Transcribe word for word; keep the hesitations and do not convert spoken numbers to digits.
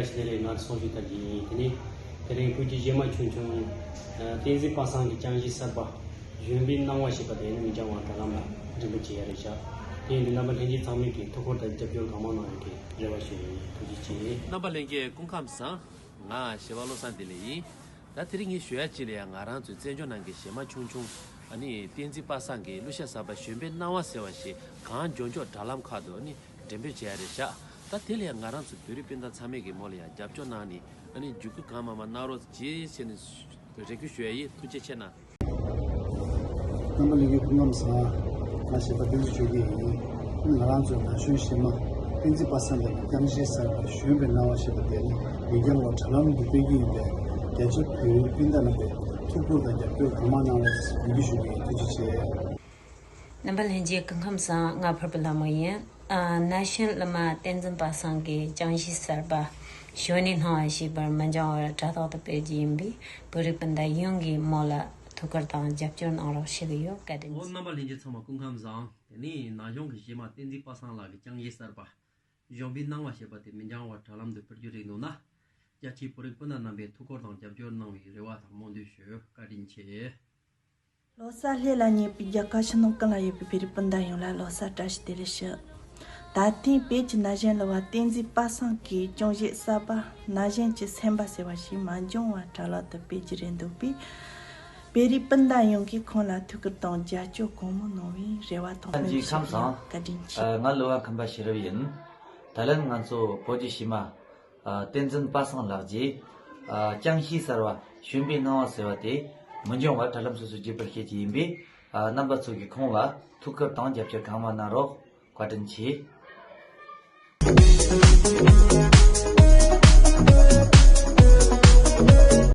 བཀྲ་ཤིས་བདེ་ལེགས། ང་སོང་ཞིག་ལྟར་གྱི་ཡིན། དེ་ནས་དེ་རིང་བོད་ཀྱི་གཞས་མ་ཆུང་ཆུང་བསྟན་འཛིན་པ་སངས་ཀྱི་རྐྱང་གཞས་གསར་པ་གཞོན་པའི་སྣང་བ་ཞེས་པ་དེ་ནི་མི་འགྱང་བ་དྲ་ལམ་ལ་འགྲེམས་སྤེལ་བྱེད་ཡ་རེད་བཞག་དེ་ཡིན་དུས་རྣམ་པ་ལྷན་རྒྱས་ཚང་མས་ཀྱི་ཐུགས་ཁུར་དང་རྒྱབ་སྐྱོར་གང་མང་གནང་ཡོད་ཀྱི་རེ་བ་ཞུ་ཡིན། ཐུགས་རྗེ་ཆེ། རྣམ་པ་ལྷན་རྒྱས་སྐུ་ཁམས་བཟང་། ང་གཞས་པ་བློ་བཟང་བདེ་ལེགས་ཡིན། ད་དེ་རིང་ངས་ཞུ་ཡ་གཅིག་ལ་ཡང་ང་རང་ཚོའི་བཙན་བྱོལ་ནང་གི་གཞས་མ་ཆུང་ཆུང་ཨ་ནི་བསྟན་འཛིན་པ་སངས་ཀྱི་གླུ་གཞས་གསར་པ་གཞོན་པའི་སྣང་བ་ཟེར་བ་ཞིག་གང་མགྱོགས་མགྱོགས་དྲ་ལམ་ཁག་ཏུ་ཨ་ནི་འགྲེམས་སྤེལ་བྱེད་ཡ་རེད་བཞག་ད་དེ་ལ་ཡང་ང་རང་ཚོ་བོད་རིགས་སྤུན་ཟླ་ཚང་མས་ཀྱི་མོ་ལ་ཡང་རྒྱབ་སྐྱོར་གནང་ནས་ཨ་ནི་འཇུག་སྐུལ་གང་མང་མང་གནང་རོགས་ཅེས་བྱས་ནས་རེ་སྐུལ་ཞུ་ཡ་ཡིན། ཐུགས་རྗེ་ཆེ་གནང་། རྣམ་པ་ལྷན་རྒྱས་སྐུ་ཁམས་བཟང་། ང་གཞས་པ་བསྟན་འཛིན་ཆོས་སྐྱིད་ཡིན། ང་རང་ཚོའི་ན་གཞོན་གཞས་མ་བསྟན་འཛིན་པ་སངས་ཀྱི་རྐྱང་གཞས་གསར་པ་གཞོན་པའི་སྣང་བ་ཞེས་པ་དེ་ནི་མི་འགྱང་བར་དྲ་ལམ་དུ་སྤེལ་གྱི་ཡིན་པས། རྒྱ་ཆེ་བོད་ཡུལ་སྤུན་ཟླ་རྣམ་པས་ཐུགས་ཁུར་དང་རྒྱབ་སྐྱོར་གང་མང་གནང་རོགས་ཞེས་འབོད་སྐུལ་ཞུ་གི་ཡིན། ཐུགས་རྗེ་ཆེ། རྣམ་པ་ལྷན་རྒྱས་སྐུ་ཁམས་བཟང་། ང་ཕུར་བུ་ལྷ་མོ་ཡིན། ཨ། ན་གཞོན་གླུ་མ་བསྟན་འཛིན་པ་སངས་ཀྱི་རྐྱང་གཞས་གསར་པ་གཞོན་ནུའི་སྣང་བ་ཞེས་པར་མི་འགྱང་བར་དྲ་ཐོག་ཏུ་སྤེལ་རྒྱུ་ཡིན་པས། བོད་རིགས་སྤུན་ཟླ་ཡོངས་ཀྱིས་མོ་ལ་ཐུགས་ཁུར་དང་རྒྱབ་སྐྱོར་གནང་རོགས་ཞུ་གི་ཡོད། བཀའ་དྲིན་ཆེ། ཨོ། རྣམ་པ་ལྷན་རྒྱས་ཚང་མ་སྐུ་ཁམས་བཟང་། དེ་ནས་ན་གཞོན་གྱི་གཞས་མ་བསྟན་འཛིན་པ་སངས་ལགས་ཀྱི་རྐྱང་གཞས་གསར་པ་གཞོན་པའི་སྣང་བ་ཞེས་པ་དེ་མི་འགྱང་བར་དྲ་ལམ་དུ་སྤེལ་རྒྱུ་རེད་འདུག་ན། རྒྱ་ཆེའི་བོད་རིགས་སྤུན་ཟླ་རྣམ་པས་ཐུགས་ཁུར་དང་རྒྱབ་སྐྱོར་གནང་བའི་རེ་བ་དང་སྨོན་འདུན་ཞུ། བཀའ་དྲིན་ཆེ། ལོ་གསར་ལྷེ་ལ་ཉེ་བའི་རྒྱལ་ཁབ་ཕྱི་ནང་ཀུན་ལ་ཡོད་པའི་བོད་རིགས་སྤུན་ཟླ་ཡོངས་ལ་ལོ་གསར་བཀྲ་ཤིས་བདེ་ལེགས་ཞུ། ད་ཐེངས་བོད་ཀྱི་ན་གཞོན་གླུ་བ་བསྟན་འཛིན་པ་སངས་ཀྱི་རྐྱང་གཞས་གསར་པ་ན་གཞོན་གྱི་སེམས་པ་ཟེར་བ་ཞིག་མ་འགྱངས་བར་དྲ་ལམ་དུ་སྤེལ་རྒྱུ་རེད་འདུག་པས། བོད་རིགས་སྤུན་ཟླ་ཡོངས་ཀྱིས་ཁོང་ལ་ཐུགས་ཁུར་དང་རྒྱབ་སྐྱོར་གང་མང་གནང་བའི་རེ་བ་དང་སྨོན་ལམ་ཞུ་གི་ཡོད། བཀའ་དྲིན་ཆེ། ང་གླུ་བ་ཁམས་པ་ཤེས་རབ་ཡིན། ད་ལན་ང་ཚོ་བོད་ཀྱི་གཞས་མ། ཨ། བསྟན་འཛིན་པ་སངས་ལགས་ཀྱིས། ཨ། རྐྱང་གཞས་གསར་བ་གཞོན་པའི་སྣང་བ་ཟེར་བ་དེ་མི་འགྱངས་བར་དྲ་ལམ་སོ་སོར་བརྒྱུད་སྤེལ་བྱེད་ཀྱི་ཡིན་པས། ཨ། རྣམ་པ་ཚོ་གིས་ཁོང་ལ་ཐུགས་ཁུར་དང་རྒྱབ་སྐྱོར་གང་མང་གནང་རོགས། བཀའ་དྲིན་ཆེ།